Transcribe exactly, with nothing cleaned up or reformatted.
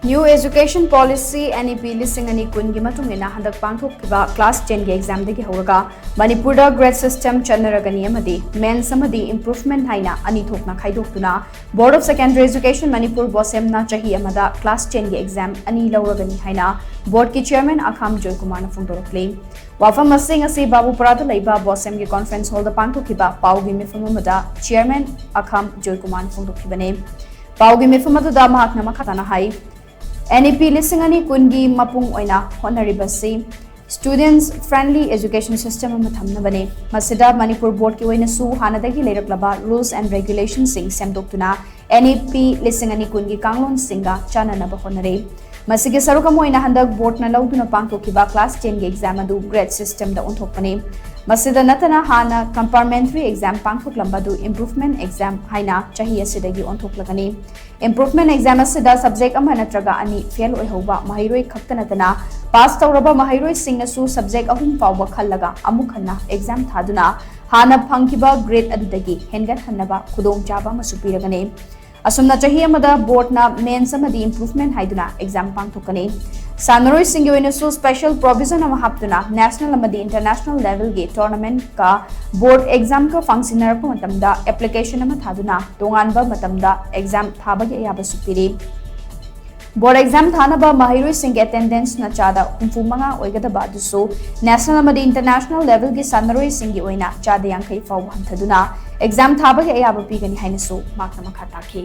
New Education Policy, N E P ꯂꯤꯁꯤꯡ ꯑꯅꯤ ꯀꯨꯟꯒꯤ ꯃꯇꯨꯡ ꯏꯟꯅ ꯍꯟꯗꯛ ꯄꯥꯡꯊꯣꯛꯈꯤꯕ class ten ꯒꯤ exam ꯗꯒꯤ ꯍꯧꯔꯒ ꯃꯅꯤꯄꯨꯔꯗ grade system ꯆꯠꯅꯔꯒꯅꯤ ꯑꯃꯗꯤ mains ꯑꯃꯗꯤ improvement ꯍꯥꯏꯅ ꯑꯅꯤ ꯊꯣꯛꯅ ꯈꯥꯏꯗꯣꯛꯇꯨꯅ Board of Secondary Education Manipur, BOSEM ꯅ ꯆꯍꯤ ꯑꯃꯗ class ten ꯒꯤ exam ꯑꯅꯤ ꯂꯧꯔꯒꯅꯤ ꯍꯥꯏꯅ board ꯀꯤ chairman ꯑꯈꯥꯝ ꯖꯣꯏꯀꯨꯃꯥꯔꯅ ꯐꯣꯡꯗꯣꯔꯛꯂꯤ꯫ ꯋꯥꯐꯝ ꯑꯁꯤ ꯉꯁꯤ ꯕꯥꯕꯨꯄꯨꯔꯥꯗ ꯂꯩꯕ BOSEM ꯒꯤ conference hall ꯗ ꯄꯥꯡꯊꯣꯛꯈꯤꯕ ꯄꯥꯎꯒꯤ ꯃꯤꯐꯝ ꯑꯃꯗ chairman ꯑꯈꯥꯝ ꯖꯣꯏꯀꯨꯃꯥꯔꯅ ꯐꯣꯡꯗꯣꯛꯈꯤꯕꯅꯤ꯫ ꯄꯥꯎꯒꯤ ꯃꯤꯐꯝ ꯑꯗꯨꯗ ꯃꯍꯥꯛꯅ ꯃꯈꯥ ꯇꯥꯅ ꯍꯥꯏ, N E P ꯂꯤꯁꯤꯡ ꯑꯅꯤ ꯀꯨꯟꯒꯤ ꯃꯄꯨꯡ ꯑꯣꯏꯅ ꯍꯣꯠꯅꯔꯤꯕꯁꯤ students friendly education system ꯑꯃ ꯊꯝꯅꯕꯅꯤ꯫ ꯃꯁꯤꯗ ꯃꯅꯤꯄꯨꯔ board ꯀꯤ ꯑꯣꯏꯅꯁꯨ ꯍꯥꯟꯅꯗꯒꯤ ꯂꯩꯔꯛꯂꯕ rules and regulation ꯁꯤꯡ ꯁꯦꯝꯗꯣꯛꯇꯨꯅ N E P ꯂꯤꯁꯤꯡ ꯑꯅꯤ ꯀꯨꯟꯒꯤ ꯀꯥꯡꯂꯣꯟꯁꯤꯡꯒ ꯆꯥꯟꯅꯅꯕ ꯍꯣꯠꯅꯔꯤ꯫ ꯃꯁꯤꯒꯤ ꯁꯔꯨꯛ ꯑꯃ ꯑꯣꯏꯅ ꯍꯟꯗꯛ board ꯅ ꯂꯧꯗꯨꯅ ꯄꯥꯡꯊꯣꯛꯈꯤꯕ class ten ꯒꯤ exam ꯑꯗꯨ grade system ꯗ ꯑꯣꯟꯊꯣꯛꯄꯅꯤ꯫ ꯃꯁꯤꯗ ꯅꯠꯇꯅ ꯍꯥꯟꯅ compartmentary exam ꯄꯥꯡꯊꯣꯛꯂꯝꯕ ꯑꯗꯨ improvement exam ꯍꯥꯏꯅ ꯆꯍꯤ ꯑꯁꯤꯗꯒꯤ ꯑꯣꯟꯊꯣꯛꯂꯒꯅꯤ꯫ Improvement exam ꯑꯁꯤꯗ subject ꯑꯃ ꯅꯠꯇ꯭ꯔꯒ ꯑꯅꯤ fail ꯑꯣꯏꯍꯧꯕ ꯃꯍꯩꯔꯣꯏ ꯈꯛꯇ ꯅꯠꯇꯅ pass ꯇꯧꯔꯕ ꯃꯍꯩꯔꯣꯏꯁꯤꯡꯅꯁꯨ subject ꯑꯍꯨꯝ ꯐꯥꯎꯕ ꯈꯜꯂꯒ ꯑꯃꯨꯛ ꯍꯟꯅ exam ꯊꯥꯗꯨꯅ ꯍꯥꯟꯅ ꯐꯪꯈꯤꯕ grade ꯑꯗꯨꯗꯒꯤ ꯍꯦꯟꯒꯠꯍꯟꯅꯕ ꯈꯨꯗꯣꯡꯆꯥꯕ ꯑꯃꯁꯨ ꯄꯤꯔꯒꯅꯤ꯫ ꯑꯁꯨꯝꯅ ꯆꯍꯤ ꯑꯃꯗ board ꯅ mains ꯑꯃꯗꯤ improvement ꯍꯥꯏꯗꯨꯅ exam ꯄꯥꯡꯊꯣꯛꯀꯅꯤ꯫ ꯁꯥꯟꯅꯔꯣꯏꯁꯤꯡꯒꯤ ꯑꯣꯏꯅꯁꯨ special provision ꯑꯃ ꯍꯥꯞꯇꯨꯅ national ꯑꯃꯗꯤ international level ꯒꯤ tournament ꯀ board exam ꯀ ꯐꯪꯁꯤꯟꯅꯔꯛꯄ ꯃꯇꯝꯗ application ꯑꯃ ꯊꯥꯗꯨꯅ ꯇꯣꯉꯥꯟꯕ ꯃꯇꯝꯗ exam ꯊꯥꯕꯒꯤ ꯑꯌꯥꯕꯁꯨ ꯄꯤꯔꯤ꯫ Board exam ꯊꯥꯅꯕ ꯃꯍꯩꯔꯣꯏꯁꯤꯡꯒꯤ attendance ꯅ ꯆꯥꯗ ꯍꯨꯝꯐꯨ ꯃꯉꯥ ꯑꯣꯏꯒꯗꯕ ꯑꯗꯨꯁꯨ national ꯑꯃꯗꯤ international level ꯒꯤ ꯁꯥꯟꯅꯔꯣꯏꯁꯤꯡꯒꯤ ꯑꯣꯏꯅ ꯆꯥꯗ ꯌꯥꯡꯈꯩ ꯐꯥꯎꯕ ꯍꯟꯊꯗꯨꯅ exam ꯊꯥꯕꯒꯤ ꯑꯌꯥꯕ ꯄꯤꯒꯅꯤ ꯍꯥꯏꯅꯁꯨ ꯃꯍꯥꯛꯅ ꯃꯈꯥ ꯇꯥꯈꯤ꯫